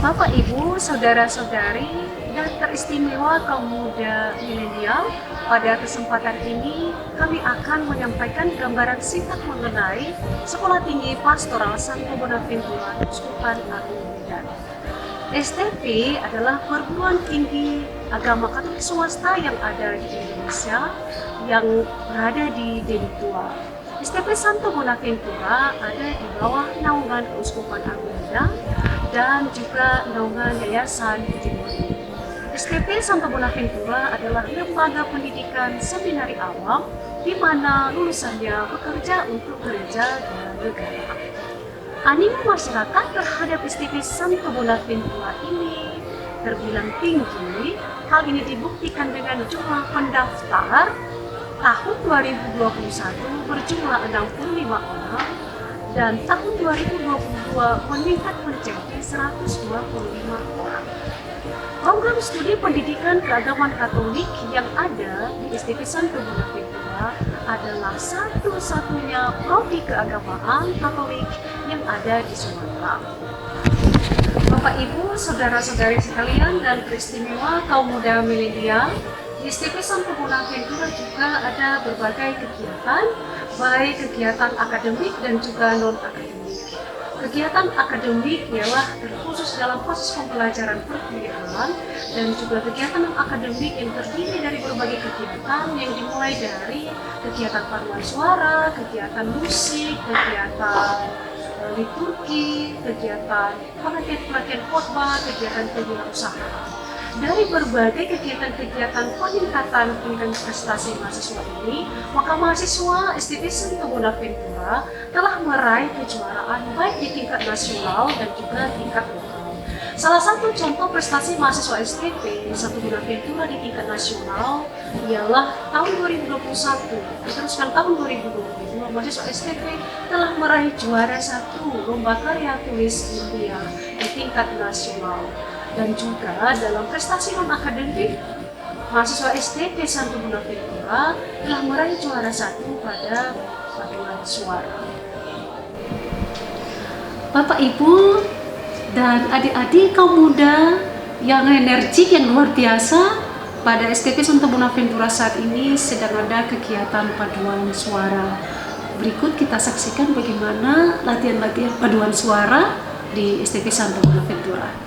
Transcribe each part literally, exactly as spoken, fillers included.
Bapak, Ibu, saudara-saudari, dan teristimewa kaum muda milenial, pada kesempatan ini kami akan menyampaikan gambaran singkat mengenai Sekolah Tinggi Pastoral Santo Bonaventura, Keuskupan Agung Medan. S T P adalah perguruan tinggi agama Katolik swasta yang ada di Indonesia, yang berada di Deli Tua. S T P Santo Bonaventura ada di bawah naungan Keuskupan Agung Medan dan juga naungan Yayasan Budi Murni. S T P Santo Bonaventura adalah lembaga pendidikan seminari awam di mana lulusannya bekerja untuk gereja dan negara. Animo masyarakat terhadap S T P Santo Bonaventura ini terbilang tinggi. Hal ini dibuktikan dengan jumlah pendaftar tahun dua ribu dua puluh satu berjumlah enam puluh lima orang dan tahun dua ribu dua puluh dua meningkat menjadi seratus dua puluh lima orang. Program studi pendidikan keagamaan Katolik yang ada di S T P Santo Bonaventura adalah satu-satunya prodi keagamaan Katolik yang ada di Sumatera. Bapak, Ibu, saudara-saudari sekalian, dan teristimewa kaum muda milenial, di S T P Santo Bonaventura juga ada berbagai kegiatan, baik kegiatan akademik dan juga non-akademik. Kegiatan akademik ialah terkhusus dalam proses pembelajaran perkuliahan dan juga kegiatan non-akademik yang terdiri dari berbagai kegiatan yang dimulai dari kegiatan paduan suara, kegiatan musik, kegiatan, eh, liturgi, kegiatan pelatihan-pelatihan khotbah, kegiatan kewirausahaan. Dari berbagai kegiatan-kegiatan peningkatan peningkatan prestasi mahasiswa ini, maka mahasiswa S T P Santo Bonaventura telah meraih kejuaraan baik di tingkat nasional dan juga tingkat lokal. Salah satu contoh prestasi mahasiswa S T P Santo Bonaventura di tingkat nasional ialah tahun dua ribu dua puluh satu, diteruskan tahun dua ribu dua puluh dua, mahasiswa S T P telah meraih juara satu Lomba Karya Tulis India di tingkat nasional. Dan juga dalam prestasi non-akademik, mahasiswa S T P Santo Bonaventura telah meraih juara satu pada paduan suara. Bapak, Ibu, dan adik-adik kaum muda yang energik, yang luar biasa, pada S T P Santo Bonaventura saat ini sedang ada kegiatan paduan suara. Berikut kita saksikan bagaimana latihan-latihan paduan suara di S T P Santo Bonaventura.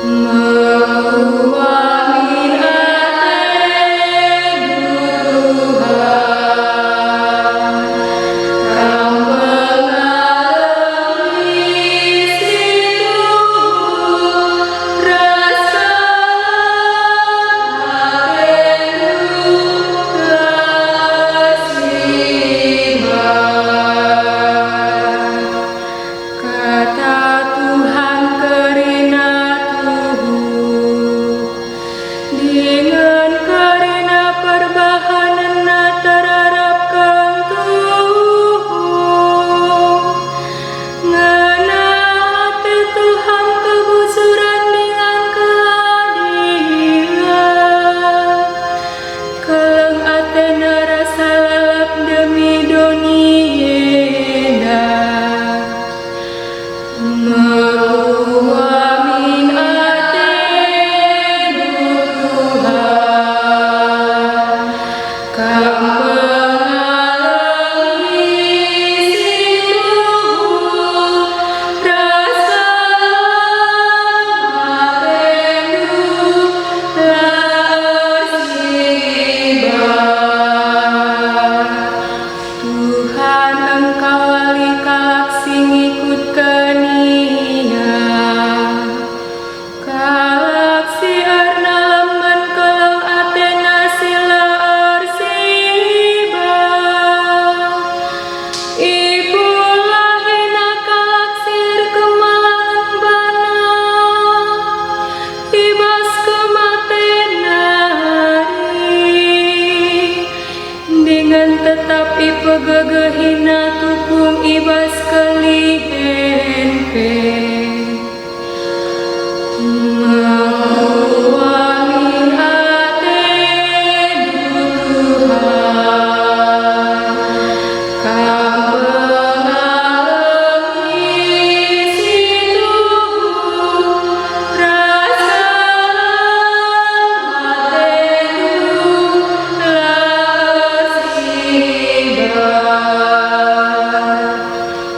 Meguah min atendu, Tuhan, Kam pengalemi si tuhu ras keleng atendu la ersibar. Kata Tuhan kerina tuhu, dingen kerina perbahanenNa terarapken tuhu. Ngena ate Tuhan kebujuren dingen keadilen. Keleng ateNa rasa lalap demi doni enda. Meguah min atendu, Tuhan, Kam pengalemi si tuhu ras keleng atendu la ersibar. Tuhan, Engkau wali kalak si ngikutken Ia, kalak si ernalemen keleng atena si la ersibar. Ipulahina kalak si erkemalangen bana i bas kematen nari, dingen tetap ipegegehina tupung i bas kelihen pe. Meguah min atendu, Tuhan, Kam pengalemi si tuhu ras keleng atendu la ersibar.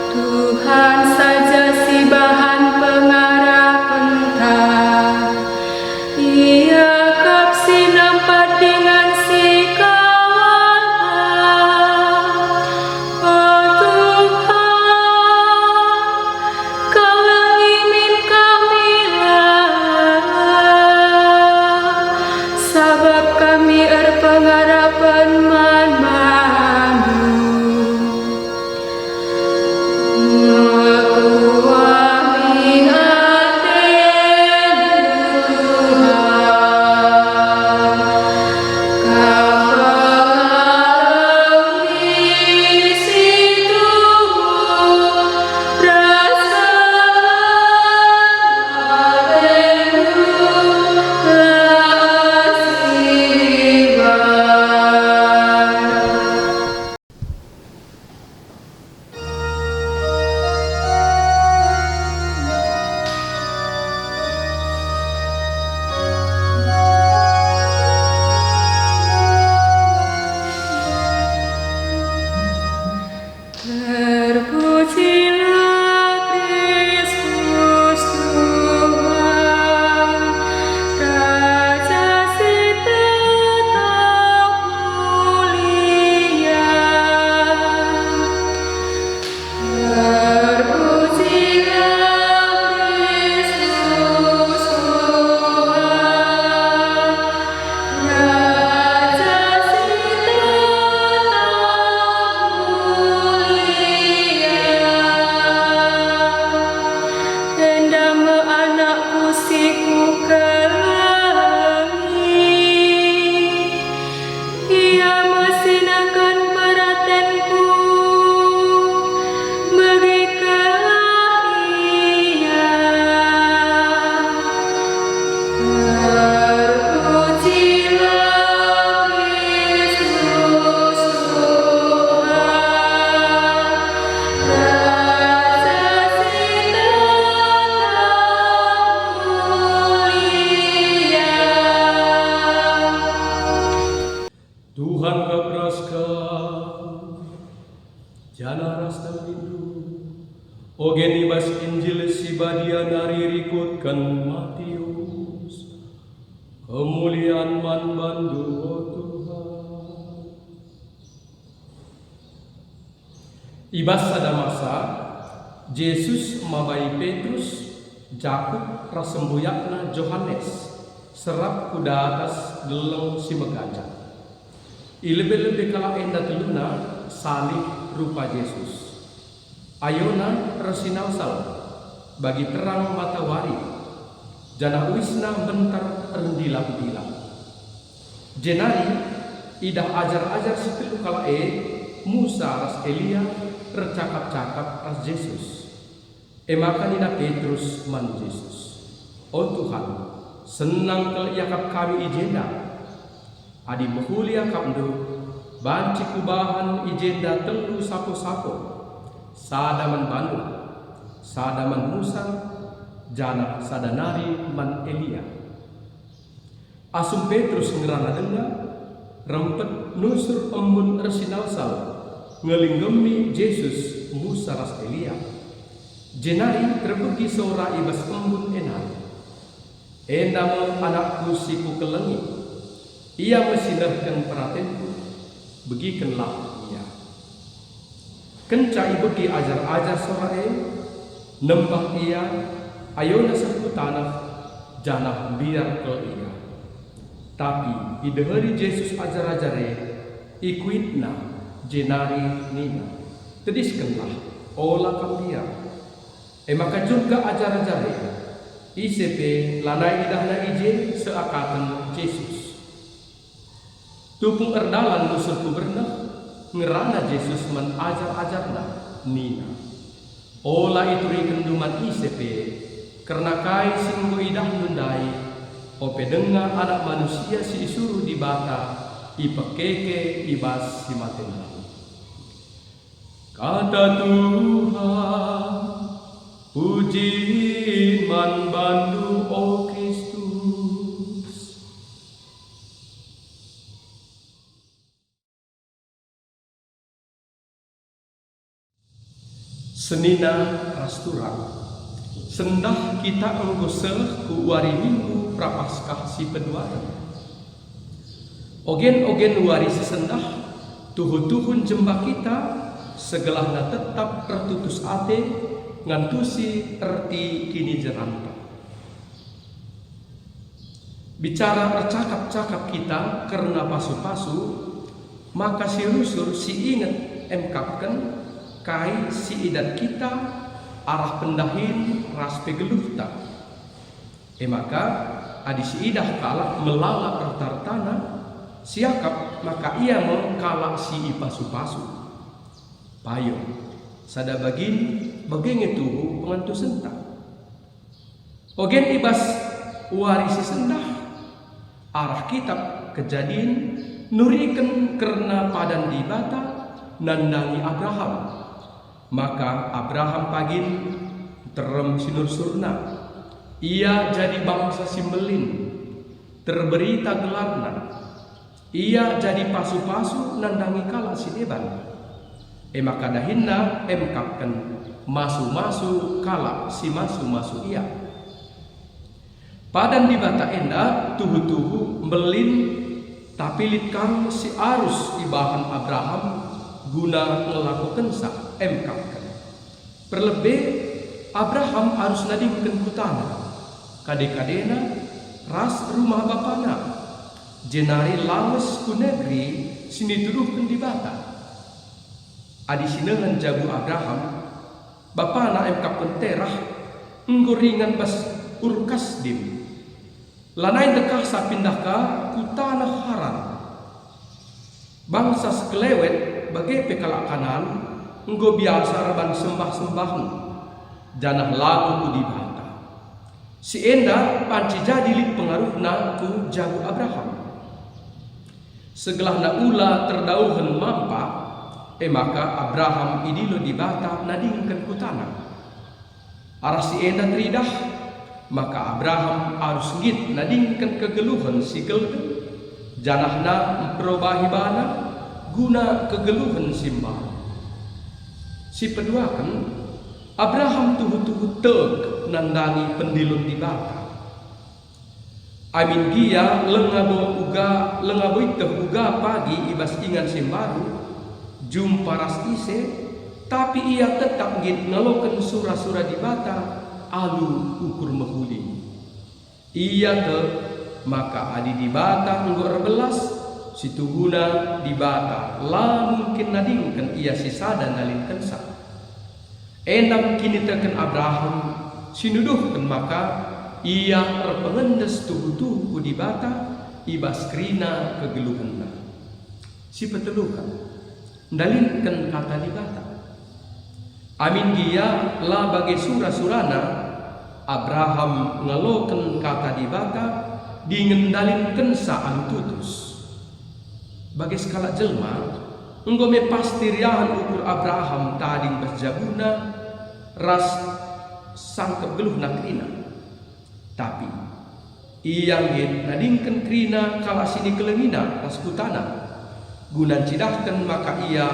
Tuhan saja si bahan pengarapenta, Ia kap si nampat dingen si kawalta. O Tuhan, kelengi min kami la, sabap kami erpengarapen man bandu. Meguah min atendu, Tuhan, Kam pengalemi si tuhu ras keleng atendu la ersibar. Terpujilah Kristus Tuhan, Raja si tetap mulia. Terpujilah Kristus Tuhan, Raja si tetap mulia. Enda me anakku si kukelengi. Ia me si nehken peratenku, begikenlah ia. Terpujilah Kristus Tuhan, Raja si tetap mulia. Tuhan kap ras kam, janah ras dampindu. Ogen i bas Injil si Badia nari rikutken Matius. Kemulian man bandu, o Tuhan. I bas sada masa, Jesus mabai Petrus, Jakup ras sembuyakna Johanes serap ku datas geleng si meganjang. I lebe-lebe kalak enda teluna salih rupa Jesus. Ayona ersinalsal bagi terang matawari, janah uisna mbentar erndilap-ndilap. Jenari idah ajar-ajar si telu kalak e, Musa ras Elia, ercakap-cakap ras Jesus. E maka nina Petrus man Jesus, "O Tuhan, senang kal iakap kami i jenda. Adi mehuli akapndu, banci kubahan i jenda telu sapo-sapo, sada man bandu, sada man Musa, janah sada nari man Elia." Asum Petrus ngerana denga, rempet nusur embun ersinalsal ngelinggemi Jesus, Musa ras Elia. Jenari terbegi sora i bas embun e nari, "Enda me anakku si kukelengi, ia me si nehken peratenku, begikenlah ia." Kenca ibegi ajar-ajar sora e, nembah ia, ayona seh ku taneh, janah mbiar kal ia. Tapi ideheri Jesus ajar-ajar e, ikuitna, jenari nina, "Tediskenlah, ola kam mbiar." E maka jurgak ajar-ajar e, ise pe lanai idahna i je seakaten Jesus. Tupung erdalan nusur ku berneh, ngerana Jesus man ajar-ajarNa, nina, "Ola iturikenndu man ise pe kerna kai si enggo idahndu ndai, ope denga Anak Manusia si isuruh Dibata ipekeke i bas si mate ndai." Kata Tuhan. Puji man bandu, o Kristus. Senina ras turang, sendah kita enggo seh ku wari Minggu Prapaskah si peduaken. Ogen-ogen wari si sendah, tuhu-tuhu njemba kita, segelahna tetap ertutus ate ngantusi erti kinijeranta. Bicara ercakap-cakap kita kerna pasu-pasu, maka si rusur si inget emkapken kai si idat kita arah pendahin ras pe geluhta. E maka, adi siidah kalak melala erta-ertana, siakap maka ia me kalak si ipasu-pasu. Payo, sada bagin bage nge tuhu pengantusenta. Ogen i bas wari si sendah, arah kitab Kejadin nuriken kerna padan Dibata nandangi Abraham. Maka Abraham pagin nterem sinursurna. Ia jadi bangsa si mbelin, terberita gelarna. Ia jadi pasu-pasu nandangi kalak si deban. E maka dahinna emkapken masu-masu kalak si masu-masu ia. Padan Dibata enda tuhu-tuhu mbelin, tapi lit kal si arus ibahan Abraham guna ngelakokensa emkapken. Perlebe, Abraham arus nadingken kutana, kade-kadena, ras rumah bapana, jenari lawes ku negeri si nituduhken Dibata. Adi sinehen jabu Abraham, bapana emkapken Terah, enggo ringan bas Ur Kasdim. Lanai ndekahsa pindah ka ku taneh Haran. Bangsa sekelewet bage pe kalak Kanaan enggo biasa erban sembah-sembahen, janah labo ku Dibata. Si enda banci jadi lit pengaruhna ku jabu Abraham. Segelahna ula terdauhen mampa, e maka Abraham idilo Dibata nadingken kutana. Arah si enda teridah, maka Abraham arus nggit nadingken kegeluhen si gelgel, janahna mperobahi bana guna kegeluhen si mbaru. Si peduaken, Abraham tuhu-tuhu tek nandangi pendilon Dibata. Amin gia langa bo uga, langa bo ieteh uga pagi i bas ingan si mbaru, jumpa ras ise, tapi ia tetap nggit ngaloken sura-sura Dibata alu ukur mehuli. Ia tek maka adi Dibata enggo erbelas, situhuna Dibata la mungkin nadingken ia sisada ndalinkensa. Enda me kiniteken Abraham si nuduhken maka ia erpengendes tuhu-tuhu ku Dibata i bas kerina kegeluhenna. Si peteluken, ndalinken Kata Dibata. Amin gia la bage sura-surana, Abraham ngaloken Kata Dibata dingen ndalinkensa alu tutus. Bage sekalak jelma, enggo me pasti riahen ukur Abraham tading bas jabuna ras sangkep geluhna kerina. Tapi ia nggit nadingken kerina kalak si nikelengina ras kutana, guna ncidahken maka ia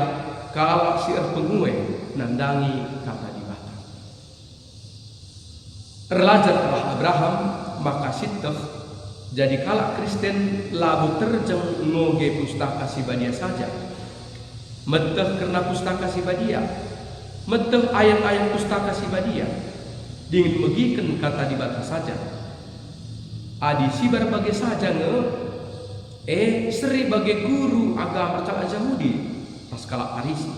kalak si erpengue nandangi Kata Dibata. Erlajarlah Abraham maka sieteh jadi kalak Kristen labo terjeng ngoge Pustaka Si Badia saja, meteh kerna Pustaka Si Badia, meteh ayat-ayat Pustaka Si Badia, dingen megiken Kata Dibata saja. Adi sibar bage saja nge, e, seri bage guru agama kalak Jahudi ras kalak Parisi.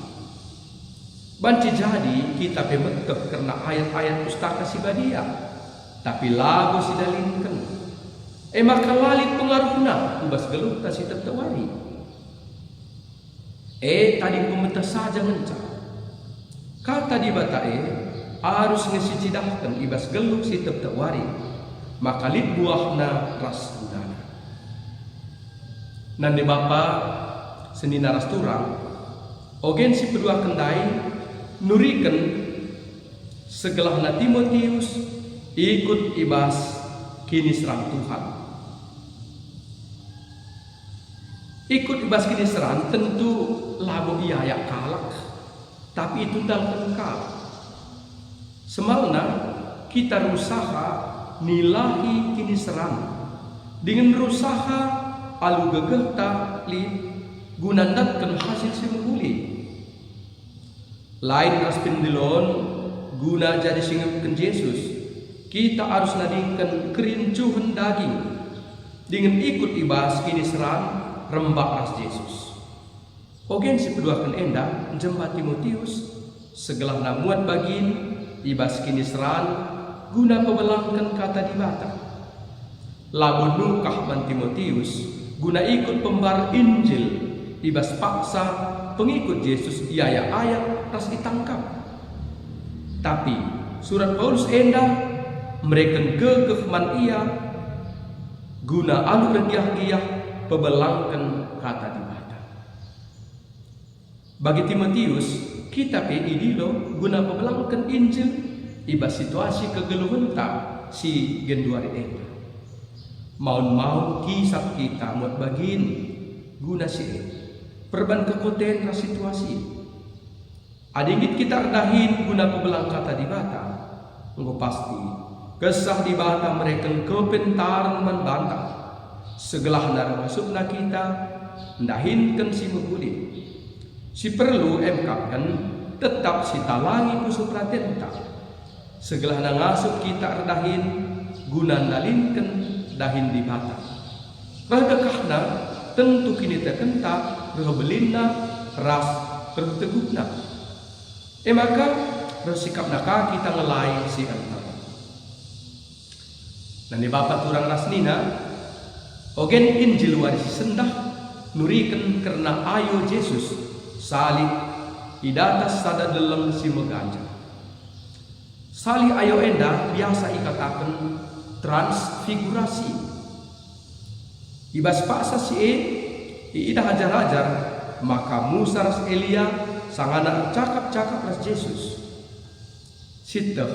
Banci jadi kita pe meteh kerna ayat-ayat Pustaka Si Badia, tapi labo sidalinken. E maka la lit pengaruhna ku bas geluhta si tep-tep wari. E tading pemeteh saja ngenca. Kata Dibata e arus nge sicidahken i bas geluh si tep-tep wari, maka lit buahna ras gunana. Nande bapa, senina ras turang, ogen si peduaken ndai nuriken segelahna Timotius ikut i bas kiniseran Tuhan. Ikut i bas kiniseran tentu labo iayak kalak, tapi itundalken kalak. Semalna kita rusaha nilahi kiniseran, dingen rusaha alu gegehta lit guna ndatken hasil si mehuli. Lain ras pendiloon guna jadi si ngikutken Jesus, kita arus nadingken kerincuhen daging, dingen ikut i bas kiniseran rembak ras Jesus. Ogen si peduaken enda njemba Timotius, segelahna muat bagin i bas kiniseran guna pebelangken Kata Dibata. Labo nukah man Timotius guna ikut pembar Injil i bas paksa pengikut Jesus iayak-ayak ras itangkap. Tapi surat Paulus enda mereken gegeh man ia guna alu ergiah-giah pebelangken Kata Dibata. Bagi Timotius, kita pe idilo guna pebelangken Injil i bas situasi kegeluhenta si genduari enda. Maun-maun kisap kita muat bagin guna si e, perban kekueten ras situasi. Adi nggit kita erdahin guna pebelang Kata Dibata, enggo pasti Kesah Dibata mereken kepentaren man banta, segelahna reh ngasup kita ndahinken si mehuli. Si perlu emkapken tetap sitalangi pusuh peratenta, segelahna ngasup kita erdahin guna ndalinken dahin Dibata. Reh dekahna tentu kinitekenta, reh belinna, ras reh teguhna. E maka, reh sikapna ka kita ngelai si erna. Nande bapa turang ras nina, ogen Injil wari si sendah nuriken kerna ayo Jesus salih i datas sada deleng si meganjang. Salih ayo enda biasa ikataken transfigurasi. I bas paksa si e, iidah ajar-ajar maka Musa ras Elia sangana ercakap-cakap ras Jesus. Sieteh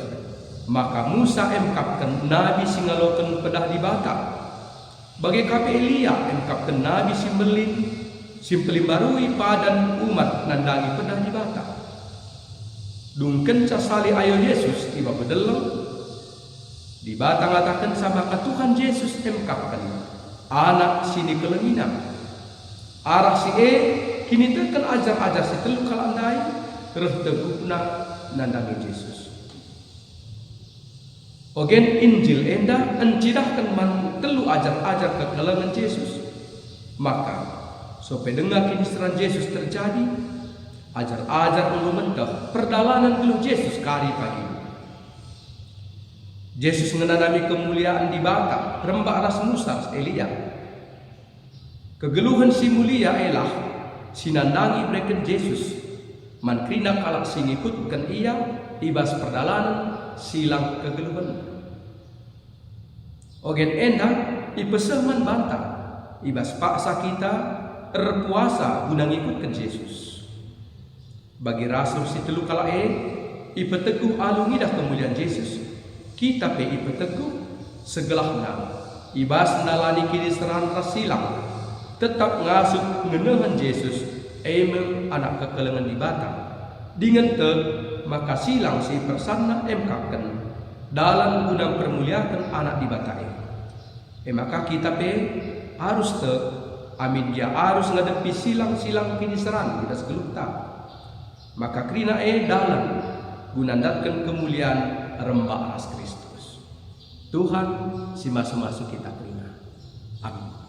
maka Musa emkapken nabi si ngaloken pedah Dibata. Bage ka pe Elia emkapken nabi si mbelin, si mpelimbarui padan umat nandangi pedah Dibata. Dungkenca salih ayo Jesus i baba deleng, Dibata ngatakenca maka Tuhan Jesus emkapken anak si nikelengina. Arah si e, kiniteken ajar-ajar si telu kalak ndai reh teguhna nandangi Jesus. Ogen Injil enda encidahken man telu ajar-ajar kekelengen Jesus. Maka, sope denga kiniseran Jesus terjadi, ajar-ajar enggo menteh perdalanen geluh Jesus kari pagi. Jesus ngenanami kemulian Dibata rembak ras Musa ras Elia. Kegeluhen si mulia elah si nandangi ibereken Jesus man kerina kalak si ngikutken Ia i bas perdalanen si lang kegeluhen. Ogen enda ipeseh man banta i bas paksa kita erpuasa guna ngikutken Jesus. Bagi rasul si telu kalak e, ipeteguh alu ngidah kemulian Jesus, kita pe ipeteguh, segelahna, i bas ndalani kiniseran ras silang, tetap ngasup ngenehen Jesus, e me Anak kekelengen Dibata, dingen tek maka silang si ipersanNa emkapken dalan guna mpermuliaken Anak Dibata e. E maka kita pe arus tek, amin gia arus ngadepi silang-silang kiniseran i bas geluhta. Maka kerina e dalan guna ndatken kemulian rembak ras Kristus. Tuhan si masu-masu kita kerina. Amin.